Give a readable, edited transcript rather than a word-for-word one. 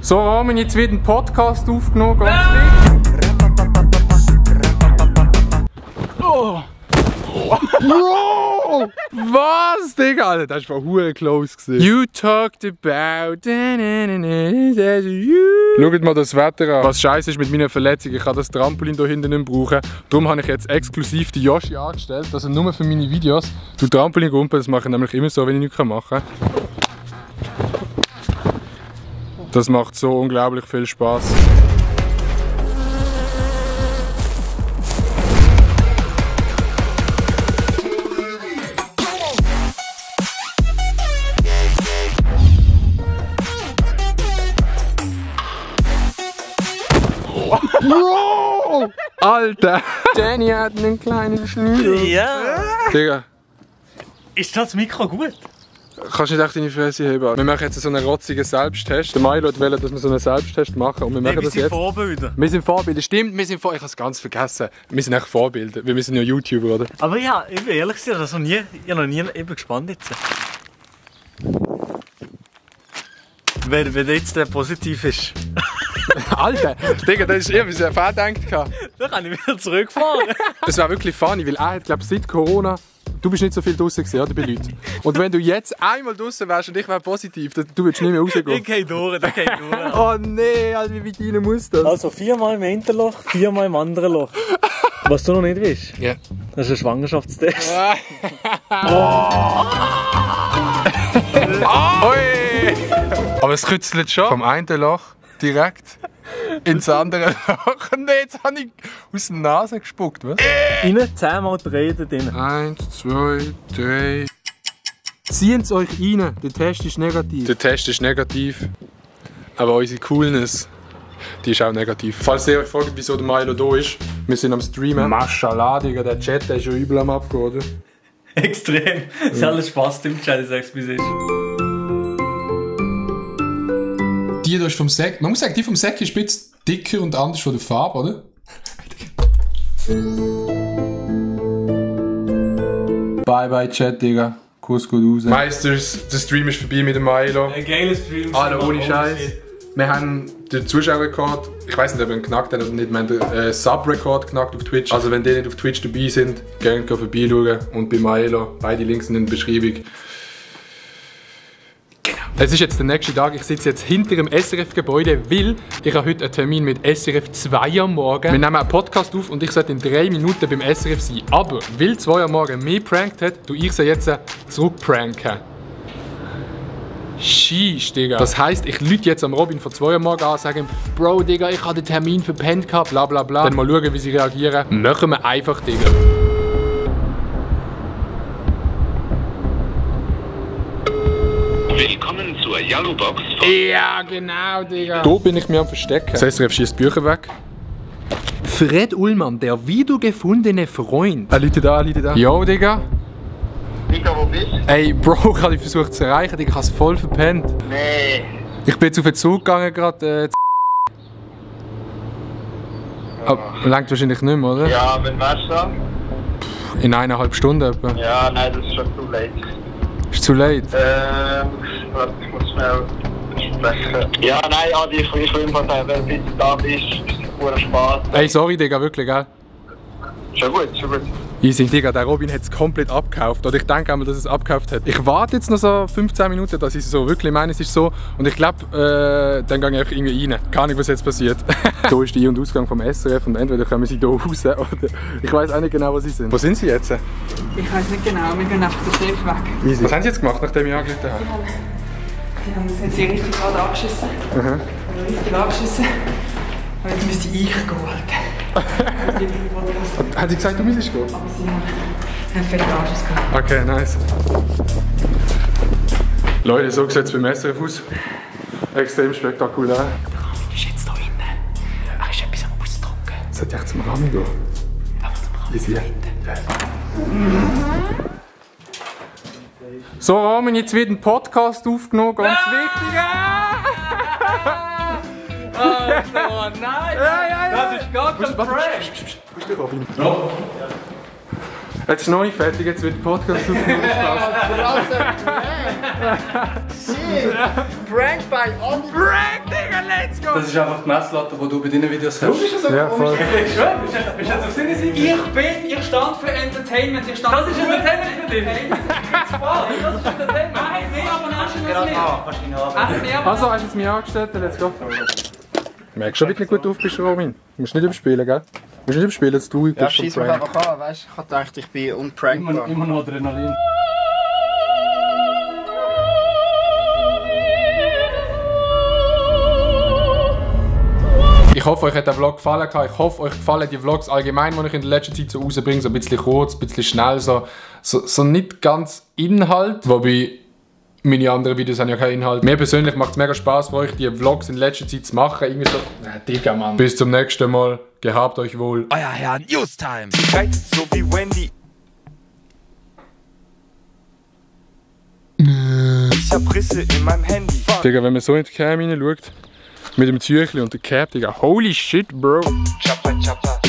So, haben wir jetzt wieder einen Podcast aufgenommen, ganz wichtig. Oh. Bro! Was, Digga? Alter, das war verdammt close gewesen. You talked about... Schaut mal das Wetter an. Was scheiße ist mit meiner Verletzung, ich kann das Trampolin hier hinten nicht brauchen. Darum habe ich jetzt exklusiv die Yoshi angestellt, dass er nur für meine Videos durch Trampolin rumpelt. Das mache ich nämlich immer so, wenn ich nichts machen kann. Das macht so unglaublich viel Spaß. Bro! Alter! Danny hat einen kleinen Schnürl. Ja! Digga. Ist das Mikro gut? Kannst du nicht echt deine Fresse heben? Wir machen jetzt so einen rotzigen Selbsttest. Der Milo wollte, dass wir so einen Selbsttest machen und wir machen das jetzt. Vorbilder. Wir sind Vorbilder, stimmt, wir sind Vorbilder. Ich habe es ganz vergessen. Wir sind echt Vorbilder, weil wir sind ja YouTuber, oder? Aber ja, ich bin ehrlich gesagt, ich habe noch nie eben gespannt jetzt. Wenn jetzt der positiv ist. Alter, Digga, das ist eher, wie ich es gedacht habe. Dann kann ich wieder zurückfahren. Es war wirklich funny, weil er hat, glaube ich, seit Corona, du bist nicht so viel draußen gewesen, oder, bei Leuten. Und wenn du jetzt einmal draußen wärst und ich wäre positiv, dann du würdest nicht mehr rausgehen. Ich gehe durch, der geht durch. Oh nee, Alter, wie weit rein muss das? Also 4-mal im Hinterloch, 4-mal im anderen Loch. Was du noch nicht weißt, Ja. das ist ein Schwangerschaftstest. Oi! Aber es kützelt schon. Vom einen Loch direkt ins andere Loch. Nee, jetzt habe ich aus der Nase gespuckt, was? Innen 10-mal drehen drin. 1, 2, 3. Zieht es euch rein, der Test ist negativ. Der Test ist negativ, aber unsere Coolness, die ist auch negativ. Falls ihr euch fragt, wieso der Milo da ist, wir sind am Streamen. Maschallah, Digga, der Chat der ist schon übel am Abgehen, oder? Extrem. Es hat alles Spaß im Chat, ich sag's bis jetzt. Die hier ist vom Säck. Man muss sagen, die vom Säck ist ein bisschen dicker und anders von der Farbe, oder? Bye bye Chat, Digga. Kuss gut raus. Meisters, der Stream ist vorbei mit dem Milo. Ein geiler Stream. Alter, ohne Scheiß. Wir haben den Zuschauerrekord, ich weiß nicht, ob wir ihn knackt haben oder nicht, wir haben den Sub-Rekord knackt auf Twitch. Also wenn die nicht auf Twitch dabei sind, gerne vorbeischauen. Und bei Milo, beide Links in der Beschreibung. Genau. Es ist jetzt der nächste Tag, ich sitze jetzt hinter dem SRF-Gebäude, weil ich habe heute einen Termin mit SRF 2 am Morgen. Wir nehmen einen Podcast auf und ich sollte in 3 Minuten beim SRF sein. Aber weil 2 am Morgen mich prankt hat, tue ich sie jetzt zurückpranken. Scheiss, Digga. Das heisst, ich lüte jetzt am Robin von 2 am Morgen an und sage ihm, Bro, Digga, ich habe den Termin verpennt gehabt, bla bla bla. Dann mal schauen, wie sie reagieren. Machen wir einfach, Digga. Willkommen zur Yellowbox von... Ja, genau, Digga. Da bin ich mir am Verstecken. Das SRF schießt Bücher weg. Fred Ullmann, der wiedergefundene Freund. Er läutet an. Jo, Digga. Digga, wo bist du? Ey, Bro, ich habe dich versucht zu erreichen, Digga, ich habe es voll verpennt. Nee. Ich bin jetzt auf den Zug gegangen gerade. Langt wahrscheinlich nicht mehr, oder? Ja, wann wärst du da? In 1,5 Stunden etwa. Ja, nein, das ist schon zu late. Ist zu late. Warte, ich muss schnell sprechen. Ja, nein, Adi, ich will einfach sagen, wenn du da bist, ist es pure Spaß. Ey, sorry, Digga, wirklich, gell? Schon gut, schon gut. Easy, Digga, der Robin hat es komplett abgekauft. Oder ich denke einmal, dass er es abgekauft hat. Ich warte jetzt noch so 15 Minuten, dass ich es so wirklich meine, es ist so. Und ich glaube, dann gehe ich einfach irgendwie rein. Keine Ahnung, was jetzt passiert. Hier ist der Ein- und Ausgang vom SRF und entweder kommen sie hier raus oder ich weiß auch nicht genau, wo sie sind. Wo sind sie jetzt? Ich weiß nicht genau, wir gehen einfach den Chef weg. Easy. Was haben sie jetzt gemacht, nachdem ich angerufen habe? Sie haben das jetzt hier richtig gerade angeschissen. Richtig angeschissen. Und jetzt müsste ich gehen, Alter. Hat sie gesagt, du müsstest gehen? Aber sie haben einen fetten Anschiss gehabt. Okay, nice. Leute, so sieht es beim SRF aus. Extrem spektakulär. Der Rahmen ist jetzt da hinten. Er ist etwas am Ausdrucken. Sollte ich echt zum Rahmen gehen? Einfach zum Rahmen. Easy. So, Rahmen, jetzt wird ein Podcast aufgenommen, ganz wichtig. Oh nein! Ja. Das ist gar kein Prank! Wo ist der Robin? Jetzt ist noch nicht fertig, jetzt wird der Podcast aufgenommen. Prank bei On. Prank, Digga, let's go! Das ist einfach die Messlatte, die du bei deinen Videos hast. Bist du so komisch? Bist du jetzt auf Sinne sein? Ich stand für Entertainment. Ich stand Das ist Entertainment für dich? Spaß, das ist Entertainment. Nein, nee, aber dann hast du das nicht. Also, hast du jetzt mich angestellt, let's go. Merkst du, wie du nicht gut auf bist, Robin? Du musst nicht überspielen, gell? Du musst nicht überspielen, dass du Ja, schieß mich einfach an, weißt du? Ich hab gedacht, ich bin unprankbar. Immer noch Adrenalin. Ich hoffe, euch hat der Vlog gefallen. Ich hoffe, euch gefallen die Vlogs allgemein, die ich in der letzten Zeit so rausbringe. So ein bisschen kurz, ein bisschen schnell, so nicht ganz Inhalt. Wobei, meine anderen Videos haben ja keinen Inhalt. Mir persönlich macht es mega Spaß für euch, die Vlogs in letzter Zeit zu machen. Irgendwie so, Digga, Mann. Bis zum nächsten Mal. Gehabt euch wohl. Euer Herr Newstime. Reizt so wie Wendy. Ich hab Risse in meinem Handy. Digga, wenn man so in die Cam reinschaut, mit dem Tüchli und der Cap, Digga, holy shit, Bro. Chopper, chopper,